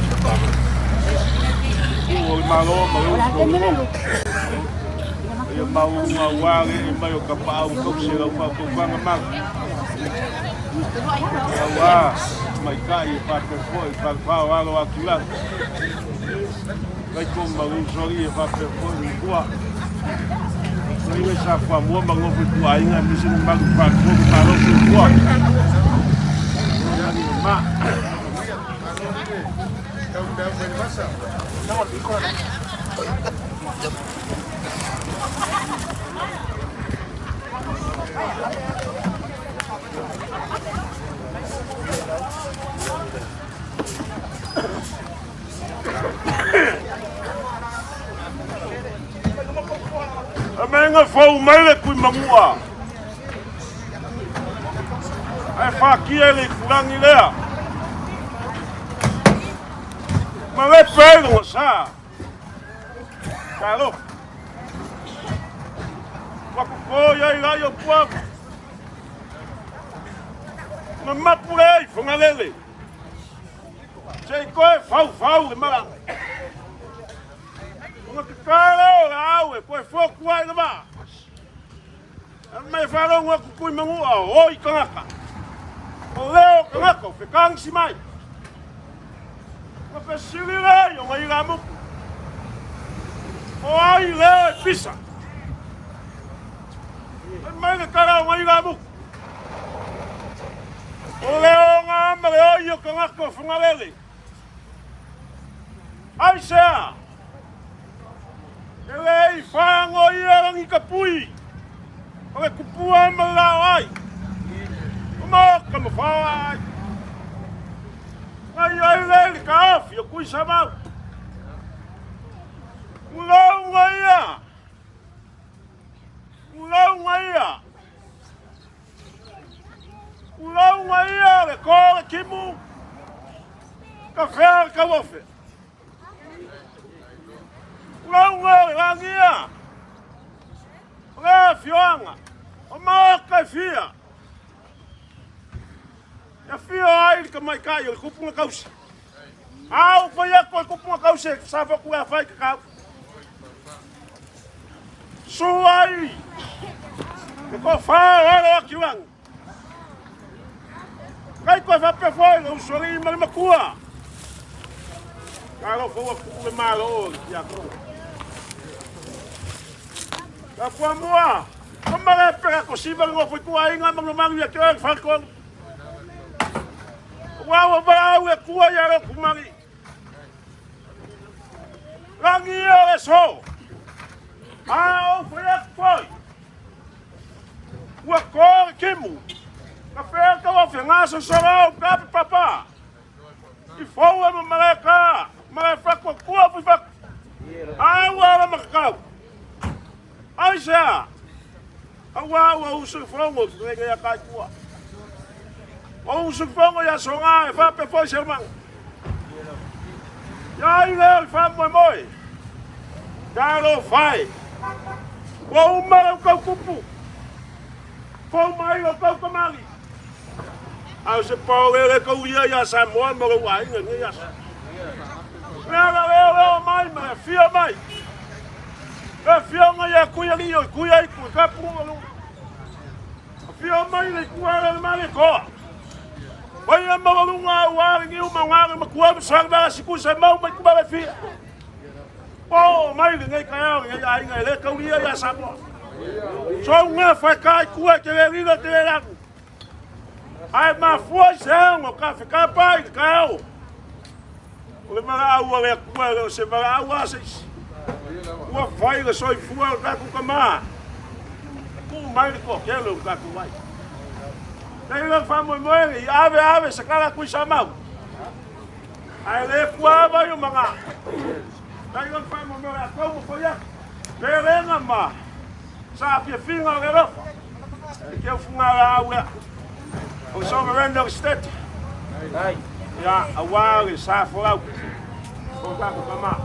Tupu o le Malo ma le uso o le Fono. Ia maualuga aua le ee mai o Tapaau ma tausi e lau faataufaga malu. Aua tamaitai e faapea foi le falefa o alo Atilano. Taiko ma le usoalii e faapea foi le matua. Ia sa fuamua ma nofo i tuaiga aemaise le mamalu faatolu malo soifua. Ma. Meinga fou mai le kui mangua. Ae fakia le ikulangi lea. Ma le pelu o sa. Talo. Ua koko ia i lai o puavu. Ma mapu le i whangalele. Se i koe faufau le mala. Ona tatā lea o le au e koe foku ai le vaa. E mai whārongo aku kui mangua o oi tangata. O leo tangata o whekangisi mai. Ka whesili lea i o ngai rā muku. O ai leo e pisa. E mai le kara o ngai rā muku. O leo ngā ma le oi o tangata o whangalele. Aisea! E le i whango ia rangi ka pui, o le kupua e malao ai, o maoka ma whaoa ai. Ngai ai le le ka ofi o kui samau. Ulaunga ia! Ulaunga ia! Ulaunga ia le kō le kimu, ka whea le kauofe. Ulaunga le langia, o le afioanga, o maoka e fia. E afio ai le tamaitai o le kupunga kausi. A ua fai atu e kupunga kausi e sa foku e afai kakau. Su ai le kofa o alo akiulangi. Kai koe whapea foi le usoalii ma le makua. Talofa ua kuu le malo o le tiakono. Ka fuamua, o male pera ko siva le ngofo i kuaiga ma ngomanu ia te oe le whaletolu. Ua ua valaau e kua ia le kumari. Rangi ia le so. A o whai atu foi. Ua kō le kimu. Ka whea ka wa whenga so sora o ka papa. I fou e ma mare ka. Mare whakua kua fui whaku. A ua ala makakau. Ai sea. Aua ua usu fongo ki ngai ngai kai kua. O usu fongo ia songa e whape foi se mang. Ia i leo i wha moe moe. Talo whai. Ua uma lau kau kupu. Fou mai lau kau kamali. A o se pao lele kau ia ia Samoa ma lau aiga nei aso. Mea la leo leo mai ma le fia mai. E fia ngai a kui ali o kui ai kui ka punga lu. A fia mai le kua le male koa. Wai a mawalunga au a ngi uma ngā ma kua ma sa ma siku sa mau mai kuma le fia. O mai le ngai kai au ngai ai ngai le kaulia ia Samoa. So ngā whai kai kua te le lila te le lagu. Ai mafua i se aoga ka whekapa i le kaeo. O le valaau a le Atua e le o se valaau a se isi. Ua fai le soifua o le tatou tama. Tuu mai le toatele o le tatou ai. Leila le faamoemoe i ave ave se kala kui sa mau. Ae le kua ava i o manga. Leila le faamoemoe a kau ma fai atu. Pelega ma sa fiafiga o le alofa. E ke ufunga la au lea. O le sovereign of the state. Ia, aua le sa folau. O tatou tama.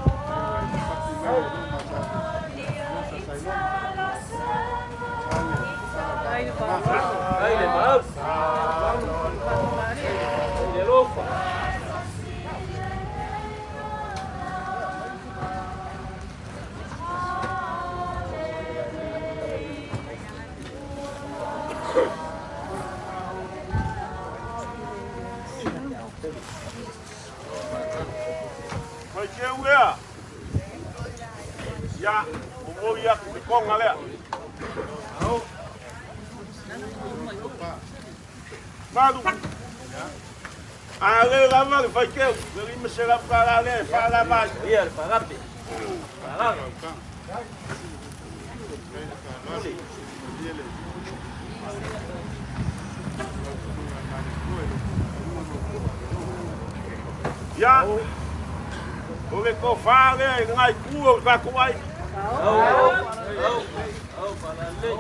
Faiteu lea. Ia, momoli atu le koga lea. Malu. A le lava le faiteu, le $500 lea e faalava ai. Ia le fagape. Falaga. Ia, o le tofa lea i lena itu o le tatou aiga. Au, au, au, falalei.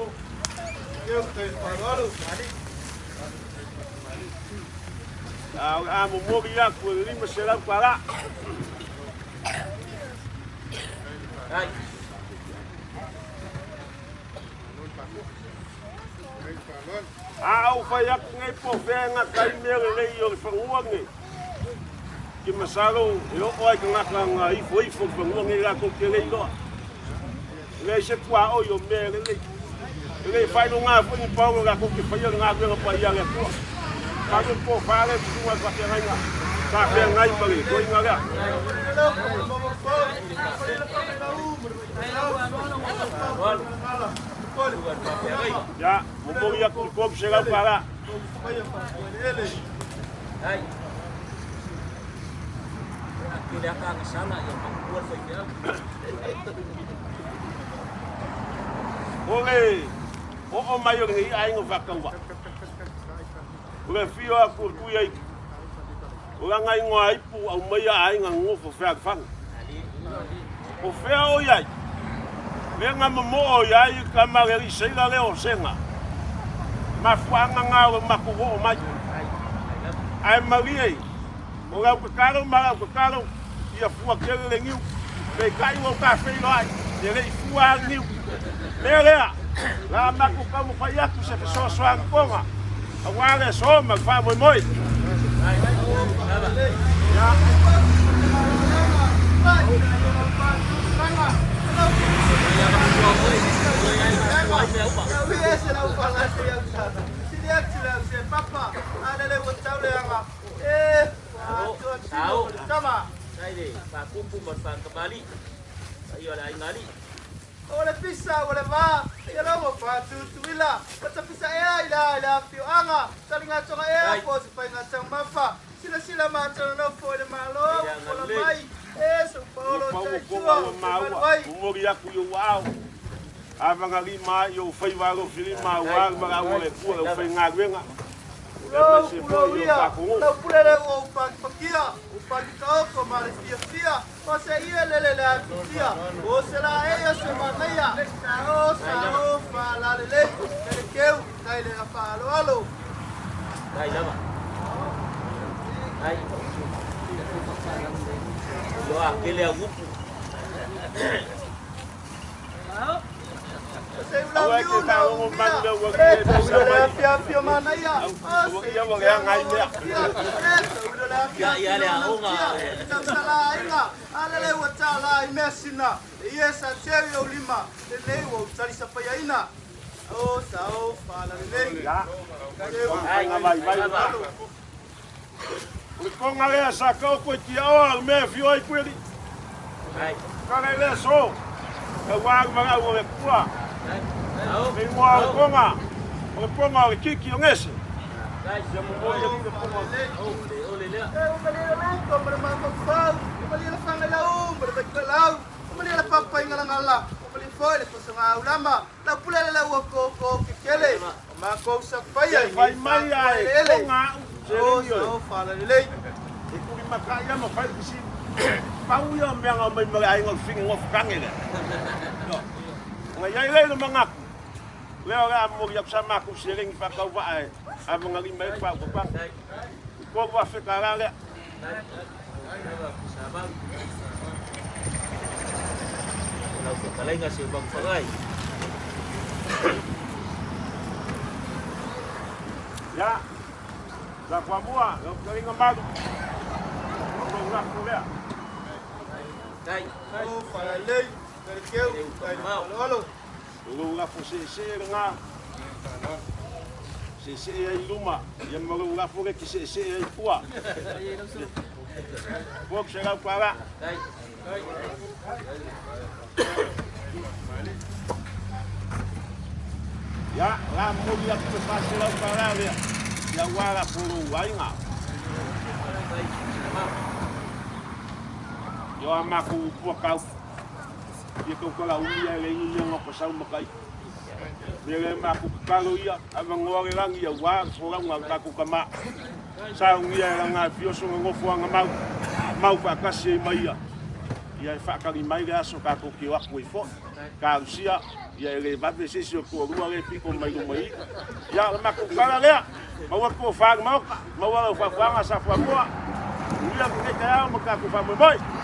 A o le a momoli atu e le $500. Ai. A ou fai atu nei po o fea e gata ai mea lelei o le fanua lenei, ke masalo e oo lava i tagata na ifoifo i le fanua lenei latou te le iloa. E leai se tuaoi o mea lelei. E le faailoga foi ni paolo latou te faia le galuega paia a le Atua. Malu le tofa lea i susuga i le faafeagaiga sa feagai ma le toeaina lea. Ia, momoli atu le $300. Ai. Kele aka ngasala ia mangua faifeau. O le oo mai o lenei aiga o Faatauvaa, o le afio atu o le Tuiaiki, o lana igoa ipu aumaia aiga nonofo fealofani. O fea o i ai? Lea na momoo i ai le tama le alii seila lea o Sega. Mafuaaga na o le matou oo mai. Ae malie, o lau tatalo ma lau tatalo, ia fua tele le niu, peitai ua ou tafeiloai, e le i fua lava le niu. Mea lea, la matou taumafai atu se fesoasoani toga, aua le aso ma le faamoemoe. Sao, sai le fakupu ma le fakamalii, paia o le aiga alii. O le pisa ua le va, ia lau ua faatutuila, ua tapisa ea i la i le afioaga, taligatoga ea po o se faiga taumafa, silasila matalonofo i le Malo ua fola mai, e sou paolo Ua pau o taitua koga ua ou te maua, malu ai. momoli atu i ou aao, avagalima ai i ou faiva alofilima aua le valaau a le Atua i le aufaigaluega. Pulou, pulou ia, lau pule le ua ou pakipakia, ou pakitaoko ma le fiafia, o se ie lele le atutia, o se laei o se manaia, sao, sao, faalalelei, kelekeu, tai le afaaloalo. Dai lava. Ai. Loa kele au upu. Aua e te faalogo manu lea ua le pisa mai. Aua ia ua leaga ai mea. Ia ia le aoga. Ia, faiga vaivai lena. O le toga lea sa taoto i Tiaoa, o le mea e afio ai Kueli. Kale lea so, aua le valaau a le Atua. Le igoa o le toga, o le toga o le Kiki o Gese. Ia momoli atu le toga o le Ia fai mai a e toga au seleni oe. E tulimatai lava ma fai le fesili. Pau ia o mea na omai ma le aiga o le Fini Nofotange lea. Ona i ai lea i le manatu, lea o le a momoli atu sa matou seleni faatauvaa e avagalima ai le faautautaga. I $3,000 lea. Lau fetalaiga Seumagu Fagai. Ia, sa fuamua, lau fetalaiga Malu, o lou lafo lea. Dai. O falalei, kelekeu, tai le faaaloalo. O lou lafo seesee lena. Seesee ai i luma, ia ma lou lafo lea e te seesee ai i tua. $300. Ia, la momoli atu le $400 lea, ia aua lafo lou aiga. Ia o a matou upu a tau, ia tautala umi ae leai ni mea na ota sau ma tai. Mea lea matou tatalo ia, avanoa le lagi aua le folauga a le tatou tama. Saunia e lana afioso na nofoaga mau, mau faatasi ai ma ia. Ia e faatali mai le aso tatou te o atu ai foi. Talosia, ia e le vave se isi o toalua lea e pito mai luma i i. Ia, o le matou tala lea, maua le tofa i le Maota, maua lau fautuaga Sa Fuamoa. Manuia lenei taeao ma tatou faamoemoe.